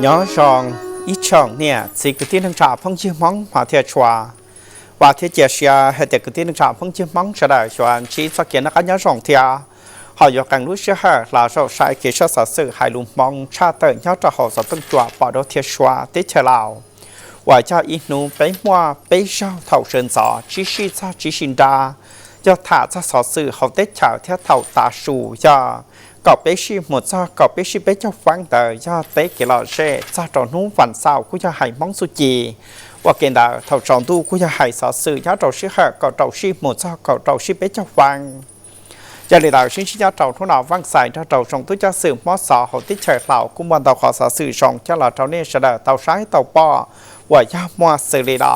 Nyob zoo ib tsoom niam txiv kwv tij neej tsa phooj ywg Hmoob hmov thiab tshua. Vam thiab cia siab hais tias kwv tij neej tsa phooj ywg Hmoob sawv daws yuav ntsib txoj kev noj qab nyob zoo thiab ho yuav qee lub sij hawm los zaum saib kev saj xov xwm hais lus Hmoob tshaj tawm nyob rau hauv xov tooj cua pom dua thiab suav teb chaws Laus, uas yog ib hnub peb muaj peb zaug thaum sawv ntxov tsib sij txog tsib sij nrab, yog tham txog xov xwm hauv teb chaws thiab thaum tav su yog kaum peb sij mus txog kaum peb sij peb caug feeb ntawd yog teb kev lom zem txog rau hnub vas xaum kuj yog hais Hmoob txuj ci. Ua ke ntawd thaum tsaus ntuj kuj yog hais xov xwm nyob rau sij hawm kaum rau sij mus txog kaum rau sij peb caug feeb. Yog li ntawd sib ntsib nyob rau hnub no Vaj Xais nrog rau tsoom tub coj xwm Hmoob xov hauv teb chaws Laus kuj muaj ntau qhov xov xwm zoo coj los rau nej sawv daws tau saib tau pom uas yog muaj xws li no.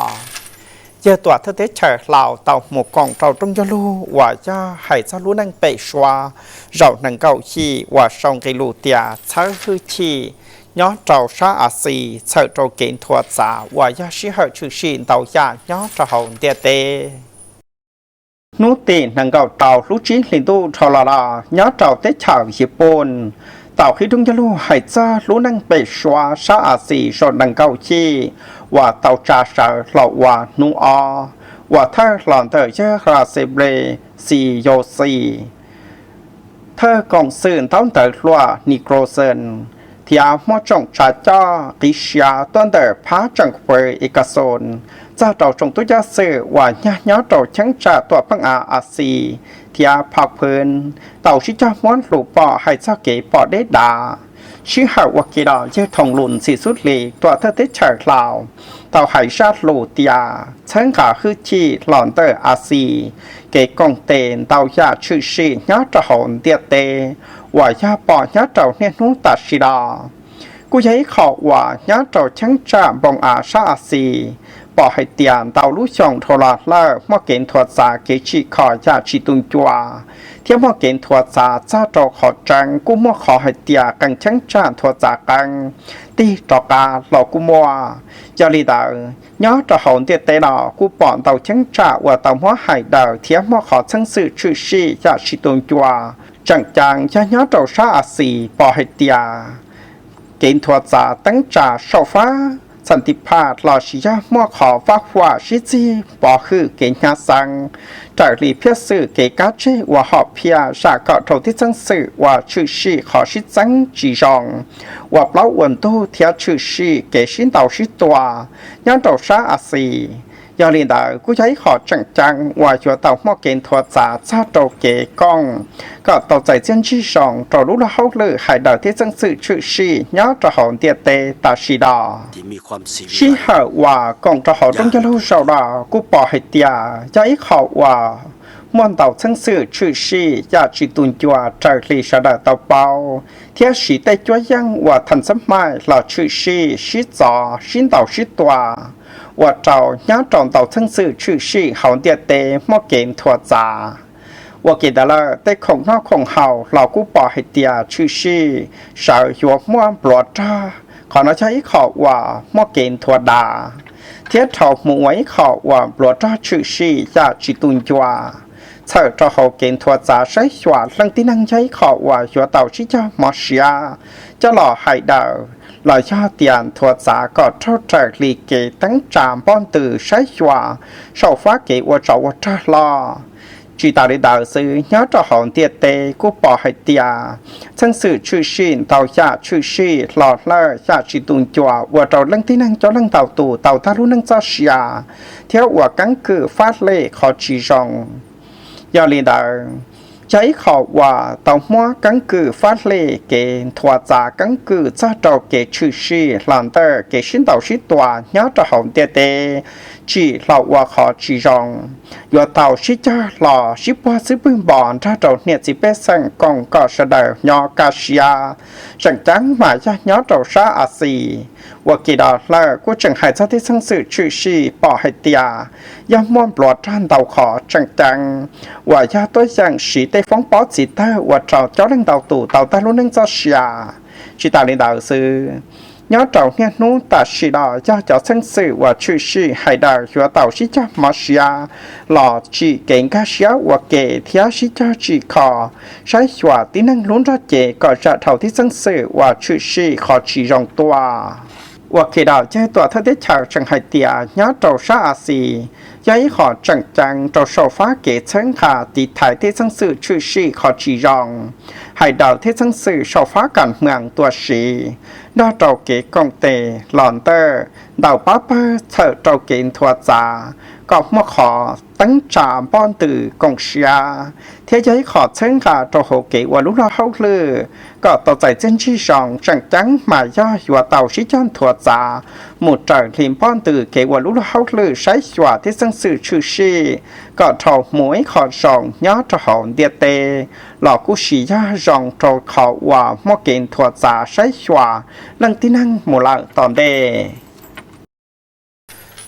Yawg tuam thawj teb chaws Laus tau mus koom rau rooj ncauj lug uas yog hais txog lub neej pem suab zaum nees nkaum yim uas sau nqe lus tias txhawb hwj chim nyob rau sab As Xis txhawm rau kev nthuav txav uas yog sij hawm tshwm sim ntau yam nyob rau hauv ntiaj teb. Hnub tim nees nkaum rau lub tsib hlis ntuj dhau los los nyob rau teb chaws Yiv Pooj tau qhib rooj ncauj lug hais txog lub neej pem suab sab As Xis zaum nees nkaum yim uas tau tsa sawv los ua hnub ob, uas thawj los ntawm yawg Ras Xes Nples Xis Yos Xis, thawj koom xwm ntaub ntawv hluas Nis Kos Xes, thiab muaj tsoom tsa coj qiv siab tuaj ntawm phab tseem fawv Ikaxos txog rau tsoom tub coj xwm uas nyag nyob rau cheeb tsam tuam pheej av As Xis thiab Phab Phwb tau sib cog muab lus pom hais txog kev pom deb dav. Sij hawm ua ke los yawg Thoos Lus Ntxim Xub Lis tuam thawj teb chaws Laus tau hais zaj lus tias txhawb nqa hwj chim los ntawm As Xis kev koom tes ntau yam tshwm sim nyob rau hauv ntiaj teb uas yog pom nyob rau niaj hnub tam sim no. Kuj yog ib qho uas nyob rau cheeb tsam npoo av sab As Xis pom hais tias ntau lub xyoo dhau los lawm muaj kev nthuav txav kev tsim kho yam tsis tu ncua, thiab muaj kev nthuav txav txog rau qhov tseeb kuj muaj qhov hais tias qee cheeb tsam nthuav txav qeeb, tig rov qab los kuj muaj. Yog li ntawd nyob rau hauv ntiaj teb no kuj pom ntau cheeb tsam uas tau muab hais daws thiab muaj qhov txheeb xwm tshwm sim yam tsis tu ncua. Tseem ceeb yog nyob rau sab As Xis pom hais tias kev nthuav txav teeb tsa saum fab txham ti phaj los sis yog muaj qhov vaj huam sib txig pov hwm kev hnyav xeeb raws li phiaj xwm kev kab tseg uas hom phiaj zam kom rau tib txheeb xwm uas tshwm sim qhov sib txeeb tsis zoo, ua plaub ua ntug thiab tshwm sim kev sib ntaus sib tua nyob rau sab As Xis. Yog li ntawd kuj yog ib qho tseem ceeb uas yuav tau muaj kev nthuav txav txog rau kev koom kom tau txais txiaj ntsig zoo rau lub luag hauj lwm hais daws tib txheeb xwm tshwm sim nyob rau hauv ntiaj teb tam sim no. Sij hawm uas koom rau hauv rooj ncauj lug zaum no kuj pom hais tias yog ib qho uas muaj ntau txheeb xwm tshwm sim yam tsis tu ncua raws li sawv daws tau paub, thiab siv tej cuab yeej uas thas xab mais los tshwm sim sib txov sib ntaus sib tua, ua rau nyob rau ntau txheeb xwm tshwm sim hauv ntiaj teb muaj kev nthuav txav. Ua ke ntawd lawm tej khoom noj khoom haus los kuj pom hais tias tshwm sim sawv yuav muaj npluav rog, qhov no yog ib qho uas muaj kev nthuav dav, thiab dhau mus ua ib qho uas npluav rog tshwm sim yam tsis tu ncua. Txhawm rau hauv kev nthuav txav saib xyuas leej tib neeg yog ib qho uas yuav tau sib cog mob siab coj los hais daws los yog tias nthuav txav kom raug raws li kev teeb tsa npoj ntws saib xyuas saum fab kev ua tsov ua rog hlo. Tsis tas li ntawd xwb, nyob rau hauv ntiaj teb kuj pom hais tias txheeb xwm tshwm sim ntau yam tshwm sim hlo lawm yam tsis tu ncua ua rau leej tib neeg coob leej ntau tus tau tag lub neej txoj sia thiab ua keeb kwm fab lem qhov tsis zoo. Yog li ntawd, yog ib qho uas tau muab keeb kwm fab lem kev nthuav txav keeb kwm txog rau kev tshwm sim hlo ntawm kev sib ntaus sib tua nyob rau hauv ntiaj teb tsim hlo ua qhov tsis zoo, yuav tau sib cog hlo sib puag xwb pwg npo nrog rau niam txiv pej xeem koom kom sawv daws nyob kaj siab. Tseem ceeb mas yog nyob rau sab As Xis, ua ke los lawm kuj tseem hais txog tib txheeb xwm tshwm sim pom hais tias yog muaj npluav rog ntau qhov tseem ceeb uas yog tuaj yeem siv tej foob pob txiv tawg ua rau coob leej ntau tus tau tag lub neej txoj sia. Tsis tas li ntawd xwb, Nyob rau niaj hnub tam sim no yog cov txheej xwm uas tshwm sim hais daws yuav tau sib cog mob siab los tsim kev nkag siab ua ke thiab sib cog tsim kho saib xyuas tib neeg lub nrog cev kom zam dhau tib txheej xwm uas tshwm sim qhov tsis zoo tuaj. Ua ke los cov tuam thawj teb chaws tseem hais tias nyob rau sab As Xis yog ib qho tseem ceeb rau sau fab kev txhawb nqa tiv thaiv tib txheej xwm tshwm sim qhov tsis zoo, hais daws tib txheej xwm sau fab kam mwees tuam siv nrog rau kev koom tes los ntawm ntau pab pawg txhawm rau kev nthuav txav kom muaj qhov teeb tsa npoj ntws koom siab, thiab yog ib qho txhawb nqa rau hauv kev ua lub luag hauj lwm kom tau txais txiaj ntsig zoo. Tseem ceeb mas yog yuav tau sib cog nthuav txav mus raws li npoj ntws kev ua lub luag hauj lwm saib xyuas tib txheej xwm tshwm sim kom dhau mus ib qho zoo nyob rau hauv ntiaj teb los kuj tsis yog zoo rau qhov uas muaj kev nthuav txav saib xyuas leej tib neeg mus lawm tom ntej.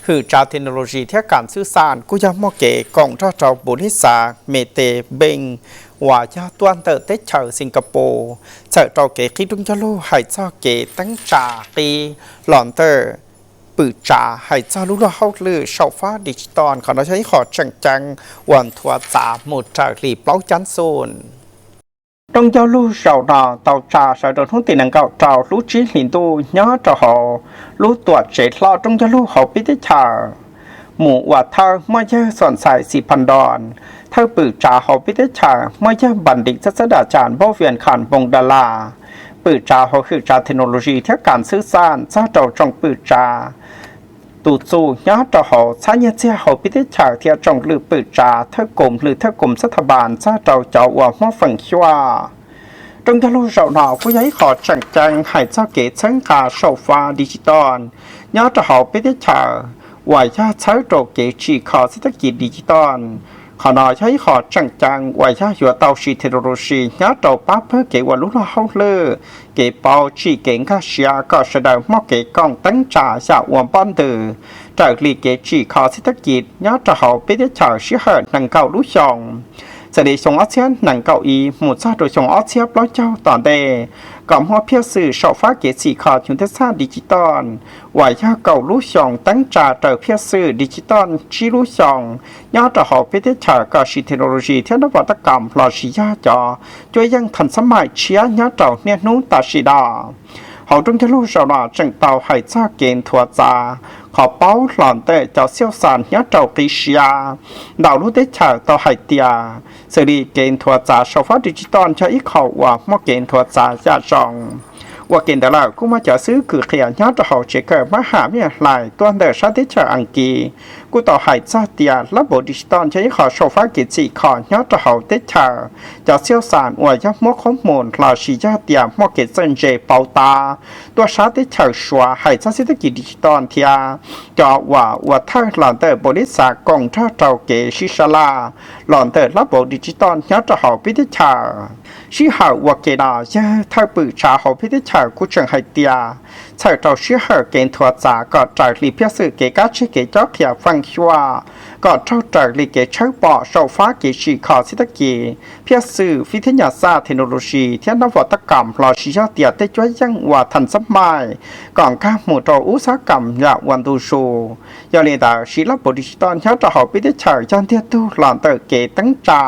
Hwm tsav technology thiab kam xwb xam kuj yog muaj kev koom nrog rau npus lis xav Metebees uas yog tuaj ntawm teb chaws Singapore txhawm rau kev qhib rooj cog lug hais txog kev teeb tsa qhib los ntawm pwm tsav hais txog lub luag hauj lwm sau fab digital. Qhov no yog ib qho tseem ceeb uas nthuav txav mus raws li plaub cab xum. Rooj cog lug zaum no tau tsa sawv rau hnub tim nees nkaum rau lub tsib hlis ntuj nyob rau hauv lub tuam tsev hlob rooj cog lug hauv peb teb chaws mus ua thawj muaj yawg Xom Xais Xis Phas Ntos, thawj pwm tsav hauv peb teb chaws muaj yawg Npas Dis Txaj Txab Das Cas Npauj Vias Khas Npoo Das Las, pwm tsav hauv hwm tsav technology thiab kam xwb xam txog rau tsoom pwm tsav tus txuj nyob rau hauv txhab nyiaj txiag hauv peb teb chaws thiab tsoom lwm pwm tsav thawj koom lwm thawj koom xab tha npas txog rau cov uas muaj feem xyuam. Rooj cog lug zaum no kuj yog ib qho tseem ceeb hais txog kev txhawb nqa sau fab digital nyob rau hauv peb teb chaws uas yog txhawb rau kev tsim kho xib teb kis digital. Qhov no yog ib qho tseem ceeb uas yog yuav tau siv technology nyob rau pab pawg kev ua lub luag hauj lwm, kev paub tsim kev nkag siab kom sawv daws muaj kev koom teeb tsa yam ua npoj ntws raws li kev tsim kho xib teb kis nyob rau hauv peb teb chaws sij hawm nees nkaum lub xyoo, txawm li xyoo ob txhiab nees nkaum ib mus txog rau xyoo ob txhiab plaub caug tom ntej, kom muaj phiaj xwm sau fab kev txhim kho cov teeb txhab digital uas yog kaum lub xyoo, teeb tsa raws phiaj xwm digital tsib lub xyoo nyob rau hauv peb teb chaws kom siv technology thiab nab pov tab kam los sis yog cov cuab yeej thas xab mais tshiab nyob rau niaj hnub tam sim no. Hauv rooj cog lug zaum no tseem tau hais txog kev nthuav txav qhov paub los ntawm cov xiauj xas nyob rau qib siab. Ntau lub teb chaws tau hais tias xws li kev nthuav txav sau fab digital yog ib qho uas muaj kev nthuav txav yam zoo. Ua ke ntawd lawm kuj muaj cov xib hwb kwv qhia nyob rau hauv tsev kawm mab ham maj hlais tuaj ntawm sab teb chaws Askiv kuj tau hais txog tias lab npaum digital yog ib qho sau fab kev txhim kho nyob rau hauv teb chaws. Cov xiauj xas uas yog muab qhob mus los sis yog tias muaj kev txawj ntse pauv tab tuaj sab teb chaws Suav hais txog xib teb kis digital thiab cov uas ua thawj los ntawm npaum lis xav koom nrog rau kev sib sab laj los ntawm lab npaum digital nyob rau hauv peb teb chaws. Sij hawm ua ke no yawg thawj pwm tsav hauv peb teb chaws kuj tseem hais tias txhawm rau sij hawm kev nthuav txav kom raws li phiaj xwm kev kab tseg kev cob qhia feem xyuam, kom raug raws li kev tshawb pom sau fab kev tsim kho xib teb kis, phiaj xwm fib thiab nyas xaj technology thiab nab pov tab kam los sis yog tias tej cuab yeej uas thas xab mais kom nkag mus rau ub xab kam yam ua ntu zus. Yog li ntawd siv lab npaum digital nyob rau hauv peb teb chaws yog ntiag tug los ntawm kev teeb tsa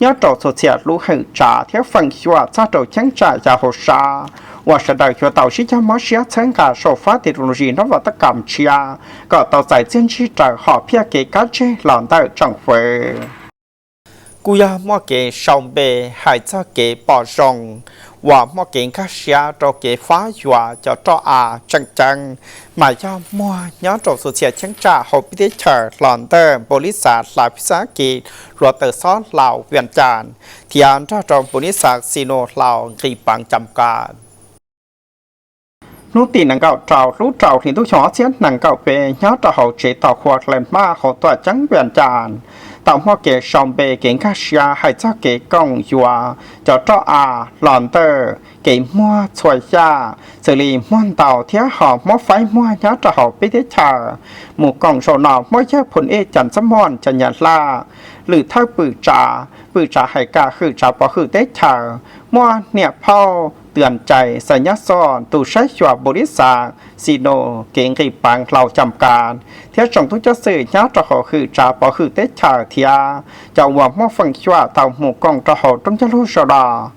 nyob rau txhua txhia lub hwm tsav thiab feem xyuam txog rau cheeb tsam yav hauv sab uas sawv daws yuav tau sib cog mob siab txhawb nqa sau fab technology nab pov tab kam tshiab kom tau txais txiaj ntsig raws hom phiaj kev kab tseg los ntawm tsoom fwv. Kuj yog muaj kev sau npe hais txog kev pom zoo uas muaj kev nkag siab rau kev fab yuav cov roj av tseem ceeb mas yog muag nyob rau txhua txhia cheeb tsam hauv peb teb chaws los ntawm npaum lis xav hlais phij xab kis hluav taws xob Hlau Vias Cas thiab nrog rau npaum lis xav Xi Nus Hlau Nqis Peev Cas Kas. Hnub tim nees nkaum rau lub rau hli ntuj xyoo ob txhiab nees nkaum peb nyob rau hauv tsev tos khua hlais hmaj hauv tuam ceeb Vias Cas tau muaj kev sau npe kev nkag siab hais txog kev koom yuav cov roj av los ntawm kev muag txhua yam xws li muag ntaus thiab ho muab faib muag nyob rau hauv peb teb chaws. Mus koom zaum no muaj yawg Phoo Ej Cas Txaj Muaj Cas Nyas Laj, lwm thawj pwm tsav, pwm tsav hais kam hwm tsav pov hwm teb chaws, muaj niam phauj Twam Cai Xais Nyab Xoj tus saib xyuas npaum li xav Xi Nus kev nqis peev hlau cam kas thiab tsoom tub coj xwm nyob rau hauv hwm tsav pov hwm teb chaws thiab cov uas muaj feem xyuam tau mus koom rau hauv rooj cog lug sau los.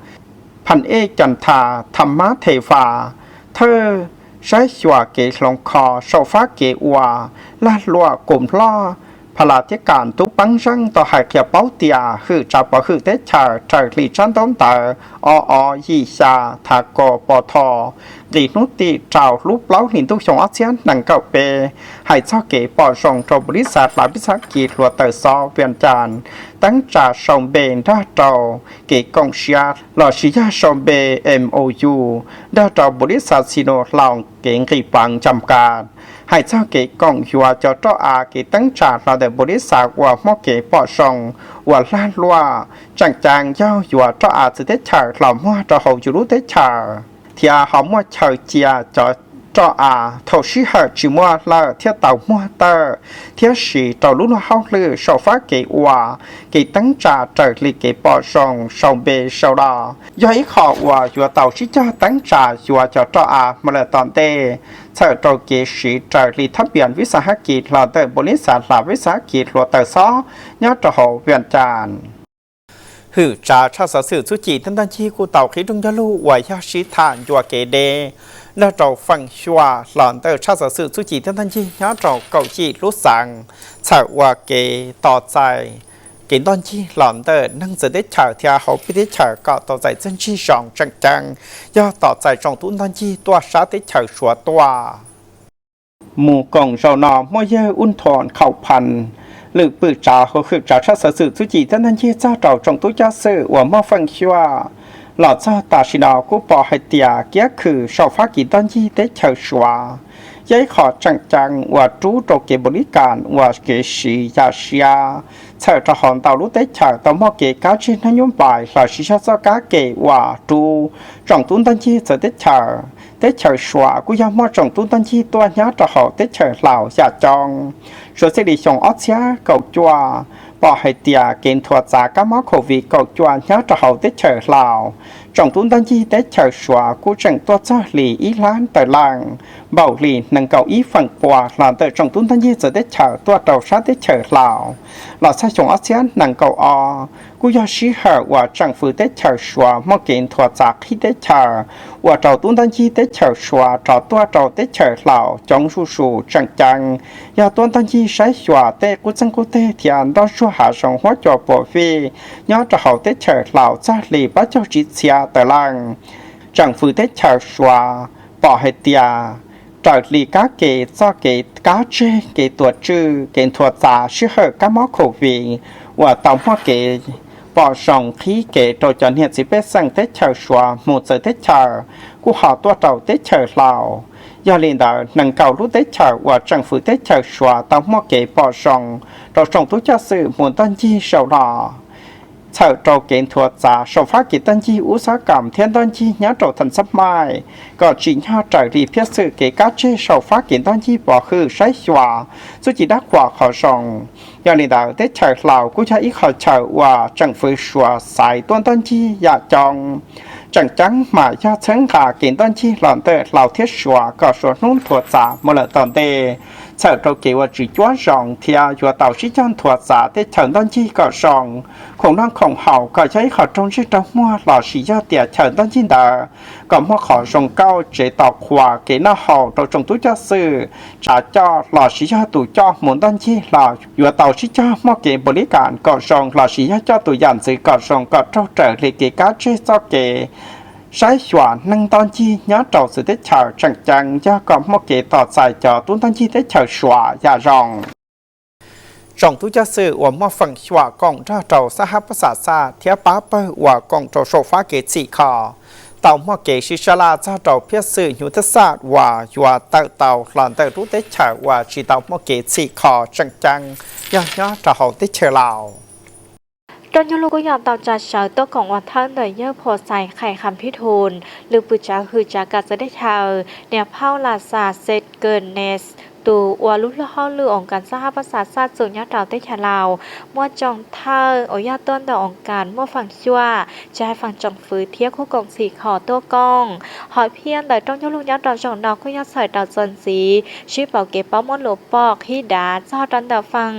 Pham Ej Cam Tham Tham Mab Them Fas thawj saib xyuas kev hloov kho sau fab kev ua lag luam kuv loj Pha La Thiab Kam Tub Peeb Zeej tau hais qhia paub tias hwm tsav pov hwm teb chaws raws hli tsab ntaub ntawv ob ob yim xya thav ko pov tho nqis hnub tim rau lub plaub hlis ntuj xyoo ob txhiab nees nkaum peb hais txog kev pom zoo rau npaum li xav hla peb xav kiv hluav taws xob Vias Cas teeb tsa sau npe nrog rau kev koom siab los sis yog sau npe M O U nrog rau npaum li xav Xi Nus hlau kev nqis peev cam kas hais txog kev koom yuav cov roj av kev teeb tsa hlo ntawm npaum li xav uas muaj kev pom zoo uas lag luam tseem ceeb yog yuav roj av txawv teb chaws los muag rau hauv yus lub teb chaws thiab ho muaj chaw cia cov roj av thaum sij hawm tsis muaj lawm thiaj tau muag tawm thiab siv rau lub luag hauj lwm sau fab kev ua kev teeb tsa raws hli kev pom zoo sau npe sau los yog ib qho uas yuav tau sib cog teeb tsa yuav cov roj av mus lawm tom ntej txhawm rau kev siv raws hli thab pias vib xav hab kiv hlo ntawm npaum li xav hla vib xav hab kiv hluav taws xob nyob rau hauv Vias Cas. Hwm tsav tshaj xov xwm txuj ci thiab ntaj ncig kuj tau qhib rooj cog lug uas yog sib tham ncua kev deb nrog rau feem xyuam hlo ntawm tshaj xov xwm txuj ci thiab ntaj ncig nyob rau kaum yim lub xeev txhawm ua kev tos txais kev ntoj ncig hlo ntawm neeg txawv teb chaws thiab hauv peb teb chaws kom tau txais txiaj ntsig zoo tseem ceeb yog tos txais tsoom tub ntoj ncig tuaj sab teb chaws Suav tuaj. Mus koom zaum no muaj yawg Ub Nthos Khaum Phas lwm pwm tsav hauv hwm tsav tshaj xov xwm txuj ci thiab ntaj ncig txog rau tsoom tub coj xwm uas muaj feem xyuam los txog tam sim no kuj pom hais tias kiab khw sau fab kev ntoj ncig teb chaws Suav yog ib qho tseem ceeb uas rub rau kev npaum li kas uas kev siv yam siab txhawm rau hauv ntau lub teb chaws tau muaj kev kab tseg hnub nyoog npais los sis yog txoj kab ke uas rub tsoom tub ntoj ncig txawv teb chaws. Teb chaws Suav kuj yog muaj tsoom tub ntoj ncig tuaj nyob rau hauv teb chaws Laus yam coob. Suav txij li xyoo ob txhiab kaum cuaj pom hais tias kev nthuav txav kab mob Covid kaum cuaj nyob rau hauv teb chaws Laus, tsoom tub ntoj ncig teb chaws Suav kuj tseem tuaj txog li ib lab tawm leej, npaum li nees nkaum ib feem pua hlo ntawm tsoom tub ntoj ncig txawv teb chaws tuaj rau sab teb chaws Laus. Los txog xyoo ob txhiab nees nkaum ob kuj yog sij hawm uas tseem fwv teb chaws Suav muaj kev nthuav txav qhib teb chaws, ua rau tub ntoj ncig teb chaws Suav rov tuaj rau teb chaws Laus coob zuj zus tseem ceeb, yog tuaj ntoj ncig saib xyuas tej qub txeeg qub teg thiab nroj zuag hav zoov huab cua puav fij nyob rau hauv teb chaws Laus txog li pab caug tsib txhiab tawm leej. Tseem fwv teb chaws Suav pom hais tias raws li kab ke txoj kev kab tseg kev tuav tswj kev nthuav txav sij hawm kab mob Covid uas tau muaj kev pom zoo qhib kev rau cov niam txiv pej xeem teb chaws Suav mus txawv teb chaws kuj ho tuaj rau teb chaws Laus. Yog li ntawd nees nkaum lub teb chaws uas tseem fwv teb chaws Suav tau muaj kev pom zoo rau tsoom tub coj xwm mus ntoj ncig zaum los txhawm rau kev nthuav txav sau fab kev ntoj ncig ub xob kam thiab ntoj ncig nyob rau Thaj Xab Maij kom tsim nyog raws li phiaj xwm kev kab tseg sau fab kev ntoj ncig pov hwm saib xyuas txuj ci dab qhuas qhov zoo. Yog li ntawd teb chaws Laus kuj yog ib qho chaw uas tseem fwv Suav xaiv tuaj ntoj ncig yam coob. Tseem ceeb mas yog txhawb nqa kev ntoj ncig los ntawm Laus thiab Suav kom Suav hnub nthuav txav mus lawm tom ntej, txhawm rau kev ua tsis cuab zoo thiab yuav tau sib cog nthuav txav tej chaw ntoj ncig kom zoo, khoom noj khoom haus kom yog ib qho raug ntsej raug muag los sis yog tias chaw ntoj ncig ntawd kom muaj qhov zoo kauj tsev tos qhuas kev noj haus rau tsoom tub coj xwm, tsav coj los sis yog tus coj mus ntoj ncig los yuav tau sib cog muaj kev npaum li kas kom zoo los sis yog coj tus yam ntxwv kom zoo kom raug raws li kev kab tseg txoj kev saib xyuas neeg ntoj ncig nyob rau txawv teb chaws tseem ceeb yog kom muaj kev tos txais cov tub ntoj ncig teb chaws Suav yam zoo. Tsoom tub coj xwm uas muaj feem xyuam koom nrog rau xab hab pab xav xaj thiab pab pawg uas koom rau sau fab kev txhim kho tau muaj kev sib sab laj txog rau phiaj xwm hnyuv thab xaj uas yuav tawm tau hlo ntawm lub teb chaws uas tsis tau muaj kev txhim kho tseem ceeb yog nyob rau hauv teb chaws Laus. Roj nyuj luj kuj yog tau tsa sawv tuaj koom ua thawj ntawm yawg Phos Xais Khais Kham Phib Thun, lwm pwm tsav hwm tsav kam txawv teb chaws, niam phauj Las Xas Xes Kws Nes, tus ua lub luag hauj lwm oos kas xab hab pab xav xaj txum nyob rau teb chaws Laus, muaj tsoom thawj uas yog tuaj ntawm oos kas muaj feem xyuam, tsis hais feem tsoom fwv thiab khub koom txhim khom tuaj koom. Hom phiaj ntawm rooj ncuj lug nyob rau zaum no kuj yog txhawm rau txuas ntxiv sib pauv kev paub muab lus pom qhib dav txog rau ntawm feem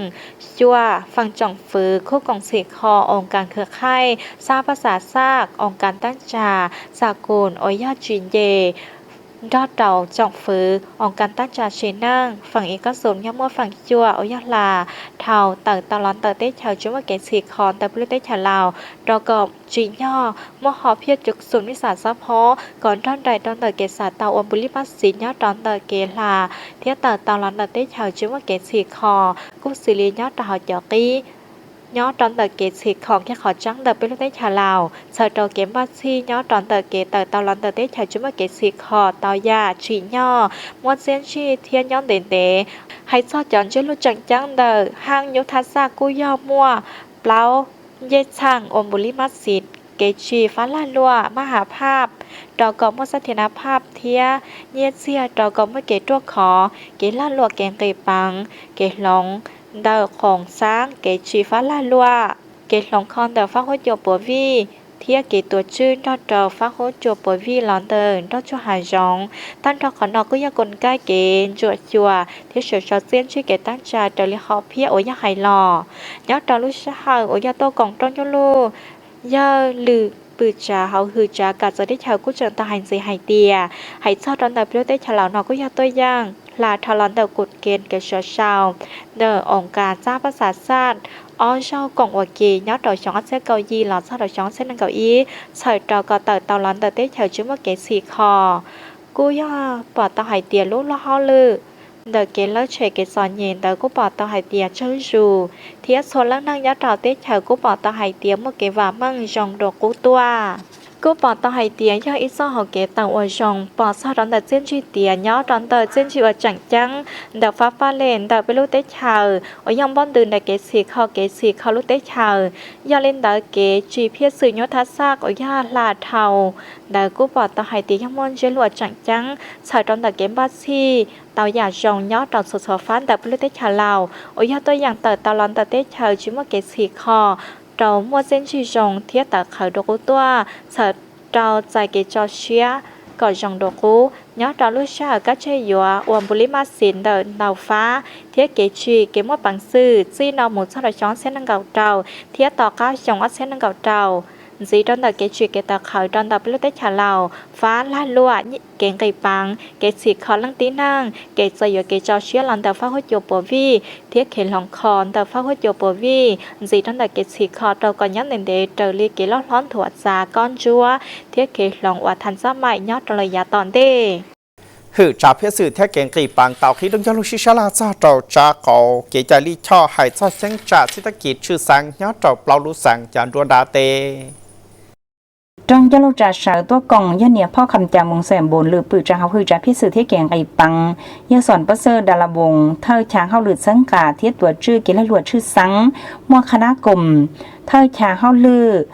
xyuam, feem tsoom fwv, khub koom txhim khom, oos kas khwv khaij, xab pab xav xaj, oos kas tab tsa, xa kus uas yog tsim nce nrog rau tsoom fwv, oos kas tab tsa sim neej, feem i kab xum yog muaj feem xyuam uas yog hla dhau tawm tau los ntawm teb chaws tsis muaj kev txhim khom ntawm peb lub teb chaws Laus, rau kom tsim nyog muaj hom phiaj cov xum nij xas xob phob kom nrog nraim rau ntawm kev xav tau ua npus lij mab xiv nyob rau ntawm kev hla thiab tawm tau los ntawm teb chaws tsis muaj kev txhim khom, kuj xws li nyob rau hauv cov qib nyob rau ntawm kev txhim khom kiag qhov tseeb ntawm peb lub teb chaws Laus, txhawm rau kev npaj txhij nyob rau ntawm kev tawm tau los ntawm teb chaws tsis muaj kev txhim khom tau yam tsim nyog muaj txiaj ntsig thiab nyob ntev ntev. Hais txog cov ntsiab lus tseem ceeb ntawm haaj nyub thab xaj kuj yog muaj plaub ncej txhaaj ua npus lij mab xiv, kev tsim fab lag luam maj has phaj rau kom muaj xab thia na phaj thiab nyiaj txiag rau kom muaj kev ruaj khov, kev lag luam, kev nqis peev, kev hloov ntawm qoom xaab, kev tsim fab lag luam, kev hloov kho ntawm fab huab cua puav vij thiab kev tuav tswj nrog rau fab huab cua puav vij los ntawm nroj tsuag hav zoov. Tag nrho qhov no kuj yog kos kaij kev ntsuam xyuas thiab sawv sau txiaj ntsig kev tab tsa raws li hom phiaj uas yog hais los. Nyob rau lub sij hawm uas yog tuaj koom rooj ncuj lug, yawg lwm pwm tsav hauv hwm tsav kam txawv teb chaws kuj tseem tau hais ntxiv hais tias, hais txog rau ntawm peb lub teb chaws Laus no kuj yog tuaj yeej hla dhau los ntawm kus ke kev sawv sau ntawm oos kas xab pab xav xaj ob zaug koom ua ke nyob rau xyoo ob txhiab kaum yim los txog rau xyoo ob txhiab nees nkaum ib, txhawm rau kom tawm tau los ntawm teb chaws tsis muaj kev txhim khom. Kuj yog pom tau hais tias lub luag hauj lwm ntawm kev lawb tshem kev txom nyem ntawd kuj pom tau hais tias tsawg zus, thiab txhua leej neeg nyob rau teb chaws kuj pom tau hais tias muaj kev vam meej zoo dua qub tuaj. Kuj pom tau hais tias yog ib txoj hauv kev tawm uas zoo pom txog rau ntawm txiaj ntsig tias nyob rau ntawm txiaj ntsig uas tseem ceeb ntawm fab paj lem ntawm peb lub teb chaws uas yog npaum ntws ntawm kev txhim kho, kev txhim kho lub teb chaws. Yog li ntawd kev tsim phiaj xwm nyub thab xaj uas yog hla dhau ntawd kuj pom tau hais tias yog muaj ntsiab lus uas tseem ceeb txhawm rau ntawm kev npaj txhij tau yam zoo nyob rau txhua txhua fab ntawm peb lub teb chaws Laus uas yog tuaj yeem tawm tau los ntawm teb chaws tsis muaj kev txhim kho rau muaj txiaj ntsig zoo thiab tawv qhawv dua qub tuaj, txhawm rau txais kev tso siab kom zoo dua qub. Nyob rau lub sij hawm kab tseg yuav ua npus lij mab xiv ntawm ntau fab thiab kev tsim kev muaj peev xwm txij no mus txog rau xyoo ob txhiab nees nkaum rau thiab tom qab xyoo ob txhiab nees nkaum rau, ntxiv rau ntawm kev tsim kev tawv qhawv rau ntawm peb lub teb chaws Laus, fab lag luam, kev nqis peev, kev txhim kho leej tib neeg, kev txais yuav kev tso siab los ntawm fab huab cua puav vij thiab kev hloov kho ntawm fab huab cua puav vij, ntxiv rau ntawm kev txhim kho rau kom nyob ntev ntev raws li kev loj hlob nthuav txav kob ntsuab thiab kev hloov uas thav txab maim nyob rau lawm yav tom ntej. Hwm tsav phiaj xwm thiab kev nqis peev tau qhib rooj ncauj lug sib sab laj txog rau tsav qauv kev cai lij choj hais txog cheeb tsam txhiab tag kis tshwj xeeb nyob rau plaub lub xeev cov nruab nrab teb. Rooj ncauj lug tsav sawv tuaj koom yog niam phauj Kham Cas Moos Xeem Npum, lwm pwm tsav hauv hwm tsav phiaj xwm thiab kev nqis peev yog Xom Pab Xawj Da La Voos, thawj chav hauj lwm txhawb nqa thiab tuav tswj kev lag luam tshwj xeeb, muaj qhab nab koom, thawj chav hauj lwm,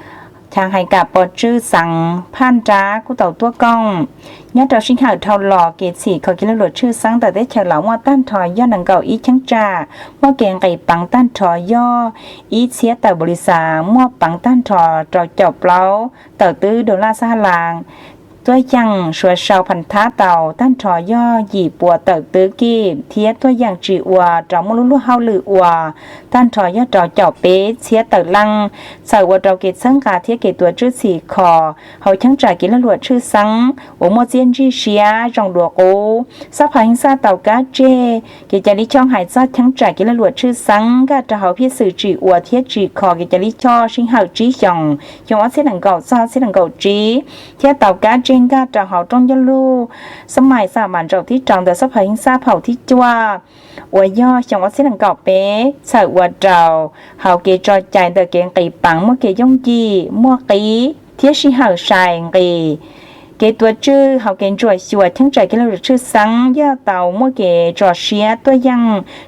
chav hais kam pov tswj xeev Phaj Nrab kuj tau tuaj koom. Nyob rau sij hawm dhau los kev txhim kho kev lag luam tshwj xeeb ntawm teb chaws Laus muaj tag nrho yog nees nkaum ib cheeb tsam, muaj kev nqis peev tag nrho yog ib txhiab tawm npaum li xav, muaj peev tag nrho rau caum plaub tawm twb dollar Xab Has Las, tuaj yeem suav sau pham thab tau tag nrho yog yim puas tawm twb kij thiab tuaj yeem tsim ua rau muaj lub luag hauj lwm ua tag nrho yog rau caum peb txhiab tawm leej, txhawm ua rau kev txhawb nqa thiab kev tuav tswj txhim kho hauv cheeb tsam kev lag luam tshwj xeeb uas muaj txiaj ntsig siab zoo dua qub. Xab pha heev xaj tau kab tseg kev cai lij choj hais txog cheeb tsam kev lag luam tshwj xeeb nkag rau hauv phiaj xwm tsim ua thiab tsim kho kev cai lij choj sij hawm tsib xyoos, xyoo ob txhiab nees nkaum txog ob txhiab nees nkaum tsib, thiab tau kab tseg nkag rau hauv rooj ncauj lug xab mais xa mas ntsaum thib rau ntawm xab pha heev xaj phaum thib cuaj uas yog xyoo ob txhiab nees nkaum peb, txhawm ua rau hauv kev tso cai ntawm kev nqis peev muaj kev yooj yim, muaj qib thiab sij hawm sai nqis. Kev tuav tswj hauv kev ntsuam xyuas cheeb tsam kev lag luam tshwj xeeb yog tau muaj kev tso siab tuaj yeem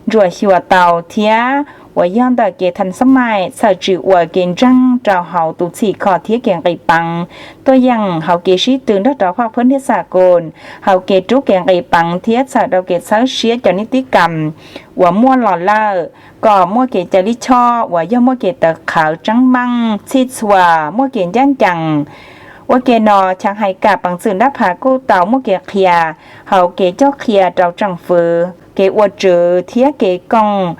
ntsuam xyuas tau thiab uas yog ntawm kev thas xab mais txhawm tsim ua kev ntseeg rau hauv tus txhim kho thiab kev nqis peev tuaj yeem hauv kev sib tw nrog rau faj phab thiab xa koos hauv kev rub kev nqis peev thiab txhawm rau kev txhawb siab cov niam tij kam uas muaj los lawm kom muaj kev cai lij choj uas yog muaj kev tawv qhawv tseeb meej txhij txhua, muaj kev ncaj ncees. Ua ke no, Chaav Hais Kam Peev Xwm Nrab Phav kuj tau muaj kev qhia hauv kev coj qhia rau tsoom fwv, kev ua tswv thiab kev koom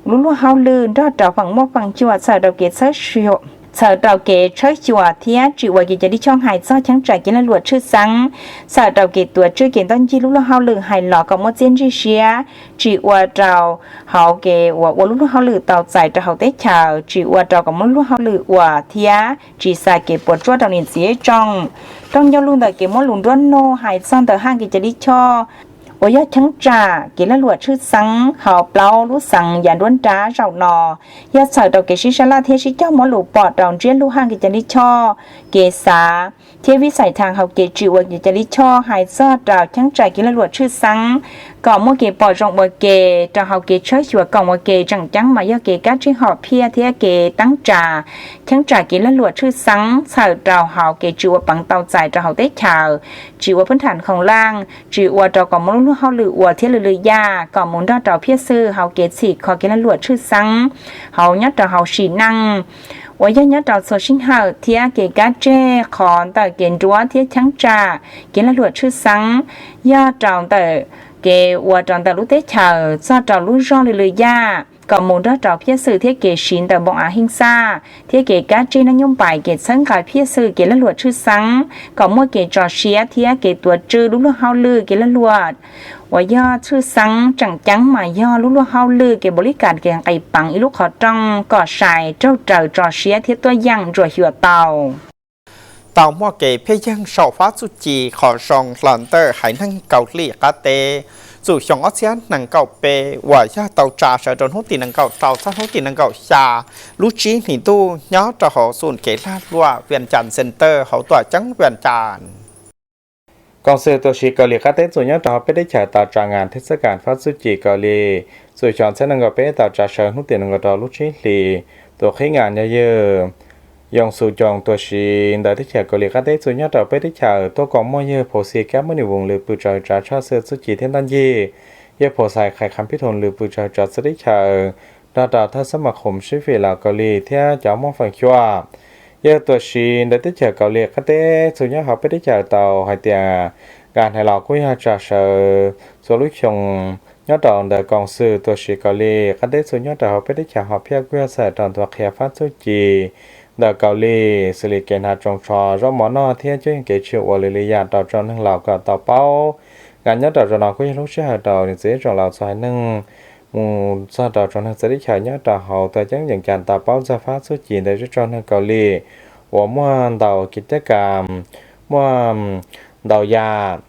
lub luag hauj lwm nrog rau feem muaj feem cuam txhawm rau kev txhawb xyuas, txhawm rau kev tshawb xyuas thiab tsim ua kev cai lij choj hais txog cheeb tsam kev lag luam tshwj xeeb, txhawm rau kev tuav tswj kev ntoj ncig lub luag hauj lwm hais los kom muaj txiaj ntsig siab, tsim ua rau hauv kev uas ua lub luag hauj lwm tau txais rau hauv teb chaws, tsim ua rau kom muaj lub luag hauj lwm ua thiab tsis xa kev puas tsuaj rau niam txiv tsoom. Rooj ncauj lus ntawm kev muab lus nruab nuj hais txog ntawm haj kev cai lij choj uas yog cheeb tsam kev lag luam tshwj xeeb hauv plaub lub xeev yav nruab nrab zaum no yog txhawm rau kev sib sab laj thiab sib cog muab lus pom rau ntsiab lus haj kev cai lij choj, kev xav thiab vij xais thas hauv kev tsim ua kev cai lij choj hais txog rau cheeb tsam kev lag luam tshwj xeeb kom muaj kev pom zoo ua ke rau hauv kev tshawb xyuas koom ua ke. Tseem ceeb mas yog kev kab tsij hom phiaj thiab kev teeb tsa cheeb tsam kev lag luam tshwj xeeb txhawm rau hauv kev tsim ua peev tau txais rau hauv teb chaws, tsim ua phwb tham khoom laj, tsim ua rau kom muaj lub luag hauj lwm ua thiab lwm lwm yam kom mus nrog rau phiaj xwm hauv kev txhim kho kev lag luam tshwj xeeb hauv nyob rau hauv sim neej uas yog nyob rau txhua sij hawm thiab kev kab tseg qhov ntawm kev nruab thiab cheeb tsam kev lag luam tshwj xeeb yog rau ntawm kev ua rau ntawm lub teb chaws txog rau lub zog lwm lwm yam kom mus nrog rau phiaj xwm thiab kev siv ntawm npoo av hej xaj thiab kev kab tseg neej nyuj npais kev txhawb nqa phiaj xwm kev lag luam tshwj xeeb kom muaj kev tso siab thiab kev tuav tswj lub luag hauj lwm kev lag luam uas yog tshwj xeeb. Tseem ceeb mas yog lub luag hauj lwm kev npaum li kas kev nqis peev ib lub qhov rooj kom sai raug raws tso siab thiab tuaj yeem ntsuam xyuas tau. Tau muaj kev phiaj yeeg saum fab txuj ci qhov zoo los ntawm haiv neeg Kaus Lim qab teb txum xyoo ob txhiab nees nkaum peb uas yog tau tsa sawv rau hnub tim nees nkaum rau txog hnub tim nees nkaum xya lub tsib hlis ntuj nyob rau hauv xum kev lag luam Vias Cas Center hauv tuam ceeb Vias Cas. Koom xwm tuam siv Kaus Lim qab teb txum nyob rau hauv peb teb chaws tau tsa ngas thib xab kas fab txuj ci Kaus Lim txum xyoo ob txhiab nees nkaum peb tau tsa sawv hnub tim nees nkaum rau lub tsib hlis. Tus qhib ngas yog yawg Yoo Xu Coos tuam siv ntawm teb chaws Kaus Lim qab teb txum nyob rau peb teb chaws tuaj koom muaj yawg Phu Xi Kab Muj Nim Voos lwm pwm tsav tsav tshaj xwm txuj ci thiab ntaj ncig, yawg Phu Xais Khais Kham Pib Thoos lwm pwm tsav tsav txhua teb chaws nrog rau thawj xab mas khoom sib fim Laus Kaus Lim thiab cov muaj feem xyuam. Yawg tuam siv ntawm teb chaws Kaus Lim qab teb txum nyob hauv peb teb chaws tau hais tias nkas hais los kuj yog tsa sawv txhua lub xyoo nyob rau ntawm koom xwm tuam siv Kaus Lim qab teb txum nyob rau hauv peb teb chaws hom phiaj kuj yog txhawm rau nthuav qhia fab txuj ci ntawm Kaus Lim xws li kev hnav tsoos tsho zaub mov noj thiab cov yeej kev tsim ua lwm lwm yam rau tsoom neeg laus kom tau paub. Nkas nyob rau zaum no kuj yog lub sij hawm rau niam txiv tsoom laus txhua haiv neeg mus txog rau tsoom neeg txawv teb chaws nyob rau hauv tuam ceeb Vias Cas tau paub txog fab txuj ci ntawm zej tsoom neeg Kaus Lim uas muaj ntau kev caj kam, muaj ntau yam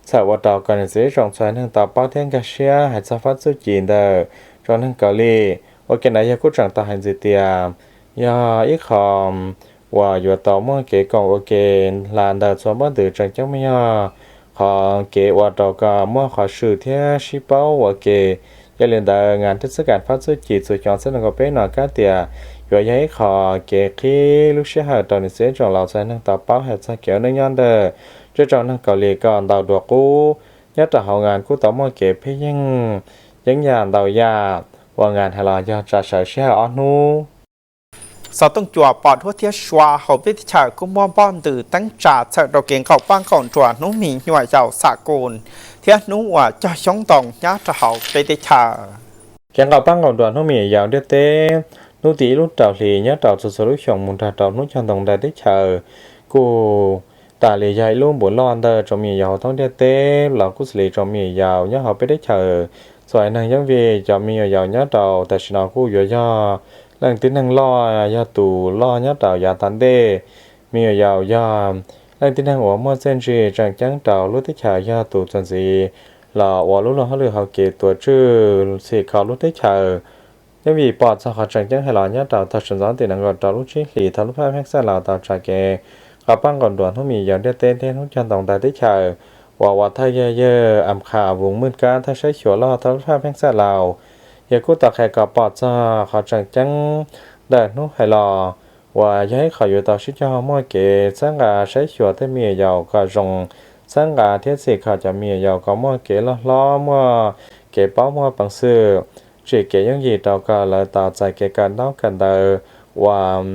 txhawm ua rau kom niam txiv tsoom txhua haiv neeg tau paub thiab nkag siab hais txog fab txuj ci ntawm tsoom neeg Kaus Lim. Ua ke ntawd yawg kuj tseem tau hais ntxiv tias yog ib qho uas yuav tau muaj kev koom ua ke hla ntawm txhua npaub ntws tseem ceeb mas yog qhov kev ua rau kom muaj qhov swm thiab sib paub ua ke. Yog li ntawd nkas thib xab kas fab txuj ci txum xyoo ob txhiab nees nkaum peb no kab tias yuav yog ib qho kev qhib lub sij hawm rau niam txiv tsoom laus txhua haiv neeg tau paub hais txog kev ua neej nyob ntawm zej tsoom neeg Kaus Lim kom ntau dua qub. Nyob rau hauv nkas kuj tau muaj kev phiaj yeeg yeeb yam ntau yam uas nkas hais los yog tsa sawv sij hawm ob hnub. Xov tooj cua pom duab thiab suab hauv peb teb chaws kuj muaj npaub ntws teeb tsa txhawm rau kev nqaum paj nqaum nruas hnub me nyuam yaus xam kus thiab hnub uas cog xyoob ntoo nyob rau hauv peb teb chaws. Kev nqaum paj nqaum nruas hnub me nyuam yaus ntiaj teb hnub tim ib lub rau hli nyob rau txhua txhua lub xyoo mus nrog rau hnub cog ntoo nram teb chaws kuj tas li yog ib lub npuas loj ntawm tsoom me nyuam yaus hauv thoob ntiaj teb los kuj xws li tsoom me nyuam yaus nyob hauv peb teb chaws txhua haiv neeg, yeej vim cov me nyuam yaus nyob rau tam sim no kuj yuav yog leej tib neeg loj, yog tus loj nyob rau yav tom ntej. Me nyuam yaus yog leej tib neeg uas muaj txiaj ntsig tseem ceeb rau lub teb chaws, yog tus txuas ntxiv los ua lub luag hauj lwm hauv kev tuav tswj txhim kho lub teb chaws. Yeej vim pom txog qhov tseem ceeb hais los nyob rau tag sawv ntxov tim nees nkaum rau lub tsib hlis thaum lub phab pheej xaj laus tau tsa kev nqaum paj nqaum nruas hnub me nyuam yaus ntiaj teb thiab hnub cog ntoo nram teb chaws uas ua thawj yog yawg Am Qha Voos Mws Kab thawj saib xyuas loj thaum lub phab pheej xaj laus Yog kuj tau qhia kom pom txog qhov tseem ceeb ntawm hnub hais los uas yog ib qho yuav tau sib cog muaj kev txhawb nqa saib xyuas tej me nyuam yaus kom zoo, txhawb nqa thiab txhim kho cov me nyuam yaus kom muaj kev loj hlob, muaj kev paub muaj peev xwm, tsim kev yooj yim rau kom lawv tau txais kev kawm ntaub kawm ntawv uas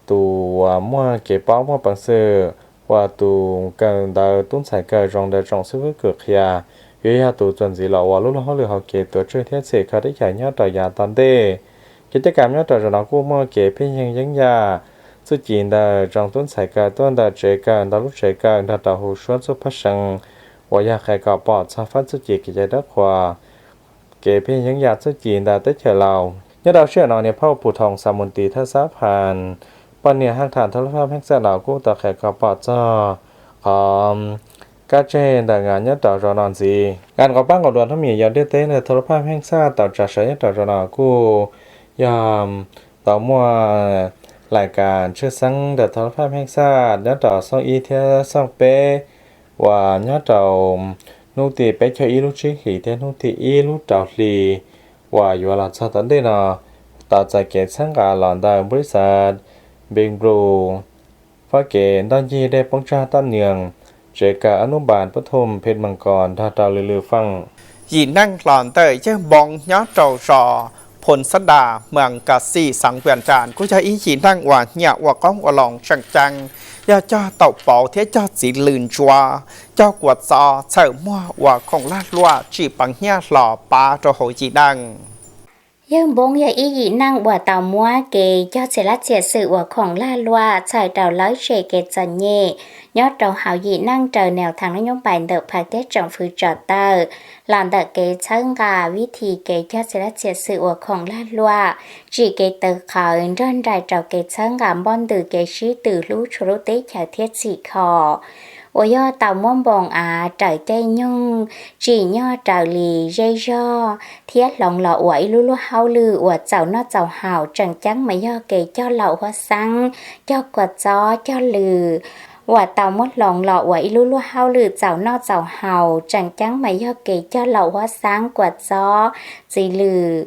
tus uas muaj kev paub muaj peev xwm, uas tus kawm ntawv tub ntxhais kawm zoo ntawm tsoom xib fwb kws qhia, yuav yog tus txuas ntxiv los ua lub luag hauj lwm hauv kev tuav tswj thiab txhim kho teb chaws nyob rau yav tom ntej. Kev coj kam nyob rau zaum no kuj muaj kev pheej yeeg yeeb yam, txuj ci ntawm tsoom tub ntxhais kawm tuaj ntawm tsev kawm ntau lub tsev kawm nrog rau hu suab txuj paj seev uas yog qhia kom pom txog fab txuj ci kev cai dawb qhuas, kev pheej yeeb yam txuj ci ntawm teb chaws Laus. Nyob rau sij hawm no niam phauj Pus Thoos Xamuntis thawj xab phas, poj niam haj tham thab lub phaj pheej xaj los kuj tau qhia kom pom txog qhov kab tseg ntawm nqa nyob rau zaum no ntxiv. Nqa nqov pab nqaus dua hnub me nyuam yaus ntiaj teb ntawm thab lub phaj pheej xaj tau tsa sawv nyob rau zaum no kuj yog tau muaj lais kas tshwj xeeb ntawm thab lub phaj pheej xaj nyob rau xooj ib thiab xooj peb uas nyob rau hnub tim peb caug ib lub tsib hlis thiab hnub tim ib lub rau hli uas yuav los txog tom ntej no, tau txais kev txhawb nqa los ntawm npau li xav Npeej Nplus, fab kev ntoj ncig dej poob tsag taj nias, tsev kawm Ab Nub Npas Pub Thum Phet Mees Kos nrog rau lwm lwm feem. Yim neej los ntawm yawg Npoo nyob rau zos Phoo Xab Das, Mees Kas Xim, xeev Vias Cas kuj yog ib yim neej uas nyiam ua qoob ua loo tseem ceeb, yog cog taum pauv thiab cog txiv lws ntsuav, cog kua txob txhawm muag ua khoom lag luam tsim peev nyiaj hlo pab rau hauv yim neej. Yawg Npoo yog ib yim neej uas tau muab kev cog txias lab txias xwm ua khoom lag luam txhawm rau lawv tshem kev txom nyem nyob rau hauv yim neej raws nws thav lub nyob pais ntawm phav thiab tsoom fwv tso tawm los ntawm kev txhawb nqa vib thim kev cog txias lab txias xwm ua khoom lag luam, tsim kev tawv qhawv nrog nraim rau kev txhawb nqa npoj ntws kev sib tw hlub tshua lub teb chaws thiab txhim kho uas yog tau muab npoos av raws caij nyoog tsim nyog raws li zej zog thiab hloov los ua ib lub luag hauj lwm uas txaus noj txaus haus. Tseem ceeb mas yog kev cog laum huab xeeb, cog kua txob cog lws uas tau muab hloov los ua ib lub luag hauj lwm txaus noj txaus haus. Tseem ceeb mas yog kev cog laum huab xeeb, kua txob, txiv lws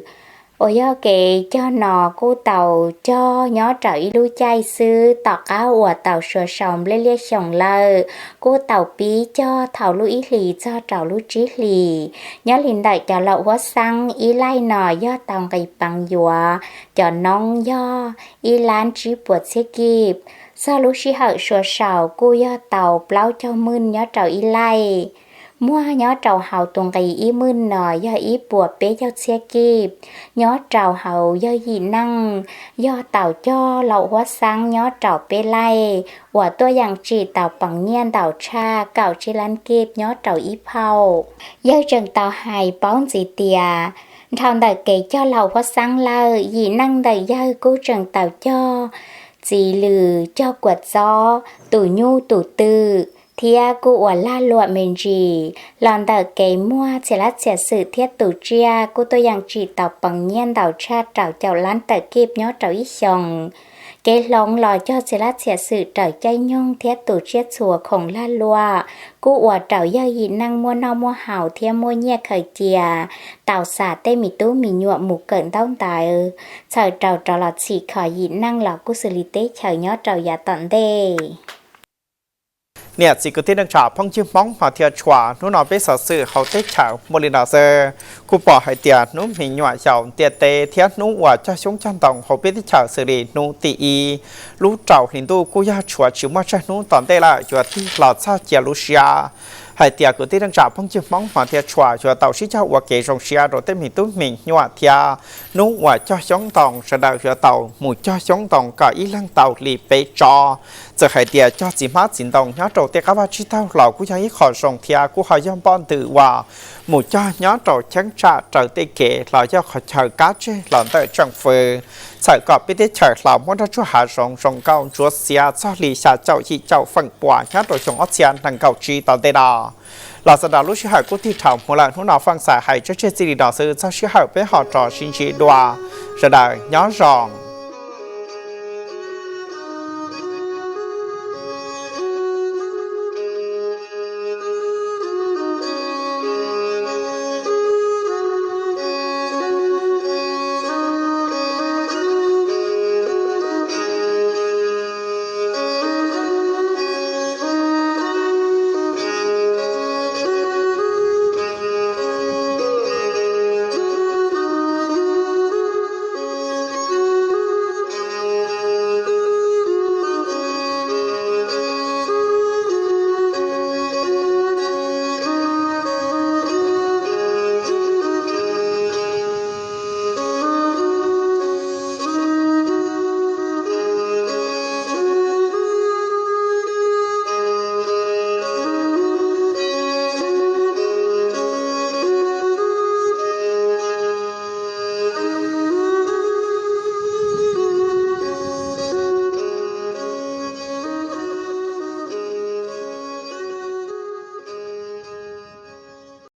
uas yog kev cog no kuj tau cog nyob rau ib lub caij xwb, tom qab uas tau suav sau nplej liaj xyoos lawm kuj tau pib cog thaum lub ib hlis txog rau lub tsib hlis. Nyob li ntawm cov laum huab xeeb ib laij no yog tau nqis peev yuav cov noob yog ib lab tsib puas txhiab kib. Txog lub sij hawm suav sau kuj yog tau plaub caug mwj nyob rau ib laij. Muag nyob rau hauv tus nqi ib mwj no yog ib puas peb caug txhiab kib. Nyob rau hauv yog yim neej yog tau cog laum huab xeeb nyob rau peb laij uas tuaj yeem tsim tau peev nyiaj ntau tshaj kaum tsib lab kib nyob rau ib phau. Yawg tseem tau hais paub ntxiv tias dhau ntawm kev cog laum huab xeeb lawm, yim neej ntawm yawg kuj tseem tau cog txiv lws, cog kua txob, tus nyuj tus twm thiab kuj ua lag luam me ntsis. Los ntawm kev muag txias lab txias xwm thiab tus tsiaj kuj tuaj yeem tsim tau peev nyiaj ntau tshaj rau caum lab tawm kib nyob rau ib xyoos. Kev hloov los cog txias lab txias xwm raws caij nyoog thiab tus tsiaj txhua khoom lag luam kuj ua rau yawg yim neej muaj noj muaj haus thiab muaj nyiaj khaws cia, tau xa tej me tub me nyuam mus kawm ntaub ntawv, txhawm rau rov los txhim kho yim neej los kuj xws li teb chaws nyob rau yav tom ntej. Niam txiv kwv tij neej tsa phooj ywg Hmoob hmov thiab tshua, hnub no peb xov xwm hauv teb chaws muaj li no xwb. Kuj pom hais tias hnub me nyuam yaus ntiaj teb thiab hnub uas cog xyoob cog ntoo hauv peb teb chaws xws li hnub tim ib lub rau hli ntuj kuj yog tshuav tsis muaj tsawg hnub tom ntej lawm yuav tig los txog cia lub siab hais tias kwv tij neej tsa phooj ywg Hmoob hmov thiab tshua yuav tau sib cog ua kev zoo siab rau tej me tub me nyuam thiab hnub uas cog xyoob ntoo sawv daws yuav tau mus cog xyoob ntoo kom ib leeg tau li peb tsob. Txawm hais tias cog txiv hmab txiv ntoo nyob rau tej qab vaj tsib taug los kuj yog ib qho zoo thiab kuj ho yog npoj ntws uas mus cog nyob rau cheeb tsam raws tej kev los yog qhov chaw kab tseg los ntawm tsoom fwv, txhawm kom peb teb chaws hlo muaj nroj tsuag hav zoov zoo nkauj ntsuav xiav txog li xya caum yim caum feem pua nyob rau xyoo ob txhiab nees nkaum tsib tom ntej no. Los xav nrog lub sij hawm kuj tig dhau mus lawm, hnub no Faj Xais hais tseg tseg txij li no xwb, txog sij hawm peb ho rov sib ntsib dua. Sawv daws nyob zoo.